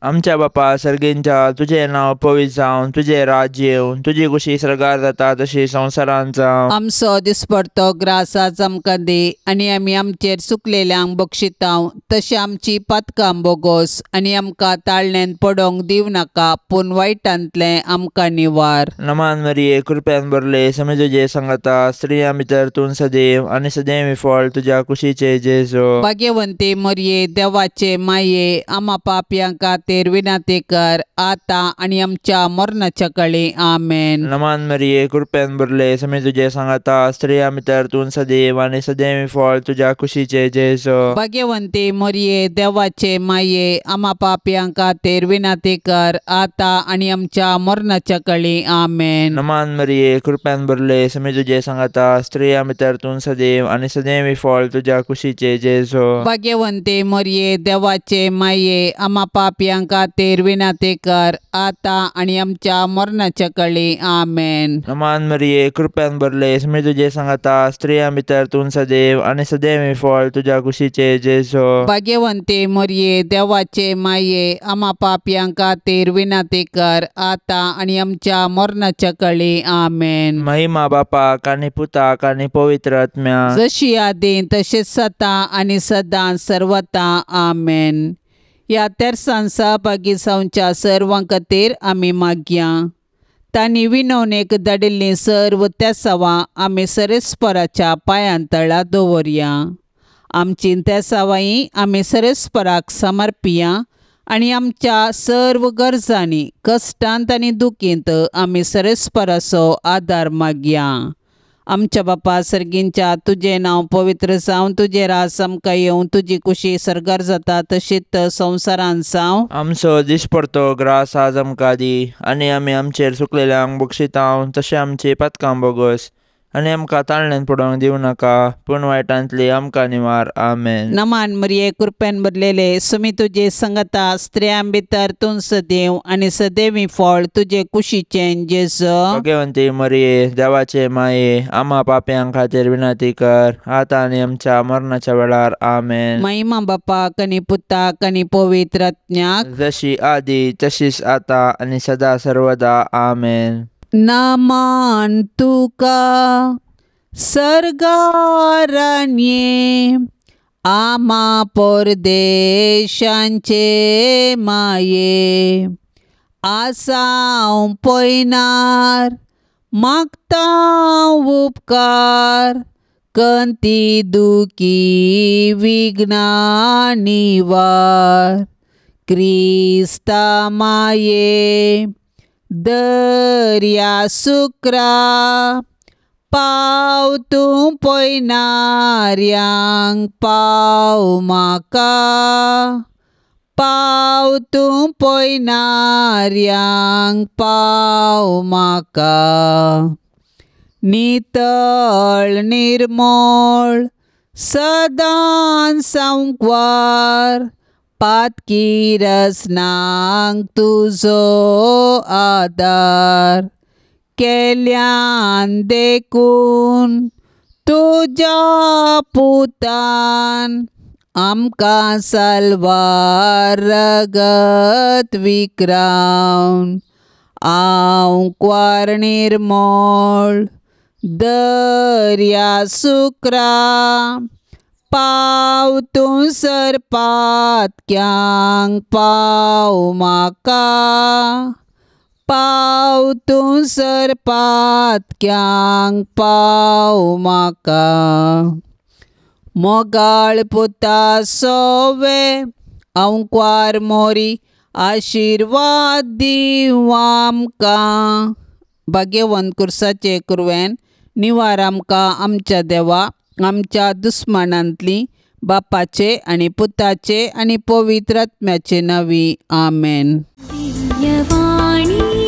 आमच्या बापा सर्गींच्या, तुजें नांव पवित्र जावन, तुजें राज्य येवन, तुजी कुशी सर्गार जाता तशी संवसारांत जावं. आमचो दिसपडतो ग्रास आज आमकां दी आनी आमी आमचेर चुकलेल्यांक बक्षितांव तशें आमची पातकां बोगोस आनी आमकां ताळणेन पडोवंक दिवं नाका, पूण वायटांतलें आमकां निवार. नमान मरिये, कृपेन भरले, समे तुजे सांगाता, स्त्रियां भितर तूं सदैव आनी सदैव फळ तुज्या कुशीचे जेजू. भाग्यवंती मरिये, देवाचे माये, आमा पापयां खातीर विनंती कर आता आनी आमच्या मरणाच्या कळी. आमेन. नमान मरिये, कृपेन भरले, समे तुजे सांगाता, स्त्रियां भितर तूं सदैव आनी सदैव फळ तुज्या कुशीचे जेजू. भाग्यवंती मरिये, देवाचे माये, आमा पापयां खातीर विनंती कर आता आनी आमच्या मरणाच्या कळी. आमेन. नमान मरिये, कृपेन भरले, समे तुजे सांगाता, स्त्रियां भितर तूं सदैव आनी सदैव फळ तुज्या कुशीचे जेजू. भाग्यवंती मरिये, देवाचे माये, आमा पापयां खातीर विनंती कर आता आनी आमच्या मरणाच्या कळी. आमेन. नमान मरिये, कृपेन भरले, समे तुजे सांगाता, स्त्रियां भितर तूं सदैव आनी सदैव फळ तुज्या कुशीचे जेजू. भाग्यवंती मरिये, देवाचे माये, आमा पापयां खातीर विनंती कर आता आनी आमच्या मरणाच्या कळी. आमेन. महिमा बापाक आनी पुताक आनी पवित्र आत्म्याक, जशी आदी तशीच सता आनी सदां सर्वता. आमेन. ह्या तेरसान सहभागी जावच्या सर्वां खातीर आमी मागया. तांणी विनवणेक धाडिल्लीं सर्व तेसावां आमी सरेस्पराच्या पांयां तळा दवरया. आमची तेसावांय आमी सरेस्पराक समर्पिया आनी आमच्या सर्व गरजांनी, कश्टांत आनी दुखींत आमी सरेस्पराचो आदार मागया. आमच्या बापा सर्गींच्या, तुजें नांव पवित्र जावं, तुजें राज आमकां येवं, तुजी कुशी सर्गार जाता तशीच संवसारांत जावं. आमचो दिसपडतो ग्रास आज आमकां दी आनी आमी आमचेर चुकलेल्यांक बक्षितांव तशें आमची पातकां बोगस आनी आमकां ताळण्यान पडोवंक दिवं नाका, पूण वायटांतली आमकां निवार. आमेन. नमान मरिये, कृपेन भरलेले, सुमी तुजे संगता, स्त्रियां भितर तूं सदैव आनी सदैवी फळ तुजे कुशीचें जेजू. भाग्यवंती मरिये, देवाचे माये, आमा पापयां खातीर विनंती कर, आतां आनी आमच्या मरणाच्या वेळार. आमेन. महिमा बापाक आनी पुताक आनी पवित्र आत्म्याक, जशी आदी तशीच आतां आनी सदा सर्वदा. आमेन. नमान तुका सर्गारान्ये, आमा परदेशांचे माये, आसाव पयनार मागता उपकार, कंती दुखी विघ्ना निवार, क्रिस्ता माये दर्या सुक्रा, पाव तूं पयनाऱ्यांक पाव म्हाका, पाव तूं पयनाऱ्यांक पाव म्हाका. नितळ निर्मळ सदां सांकवार, पातकी रसनांक तुजो आदार, केल्यान देखून तुज्या पुतान आमकां साल्वार रगत विक्रावन. आंकवार निर्मळ दर्या सुक्रा, पाव तूं सरपातक्यांक पाव म्हाका, पाव तूं सरपातक्यांक पाव म्हाका. मोगाळ पुता सोवे आंकवार मोरी, आशिर्वाद दीवं आमकां. भाग्यवंत कुर्साचे कुरवेन निवार आमकां आमच्या देवा, आमच्या दुस्मानांतली, बापाचे आनी पुताचे आनी पवित्र आत्म्याचे नांवी. आमेन. दिव्यवाणी.